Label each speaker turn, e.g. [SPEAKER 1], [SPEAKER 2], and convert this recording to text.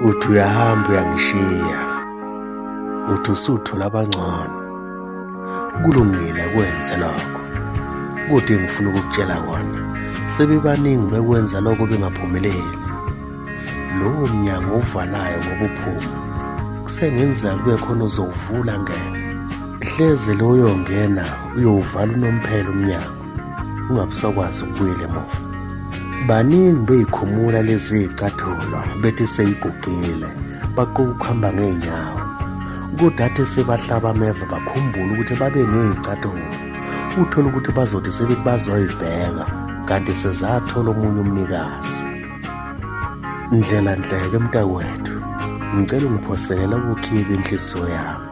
[SPEAKER 1] Uthi uyahamba uyangishiya, uthi usuthola abangcono. Kulungile kwenze lokho, kodwa engifuna ukukutshela kona, sebebaningi bekwenza lokho bengaphumeleli. Lowo mnyango owuvalayo ngoba uphuma, kusengenzeka kube khona ozowuvula ngene. Hleze lo uyongena uyowuvala unomphela umnyango, ungabe usakwazi ukubuyela emuva. Baningi beyikhumula lezi zicathulo bethi seyigugile, baquka ukuhamba ngey'nyawo. Kodwa athi sebahlaba ameva bakhumbule ukuthi babe ney'cathulo. Uthole ukuthi bazothi sebethi bazoyibheka kanti sezathola omunye umnikazi. Ndlela ndleke mntakwethu, ngicela ungiphoselela ukukhiba inhliziyo yami.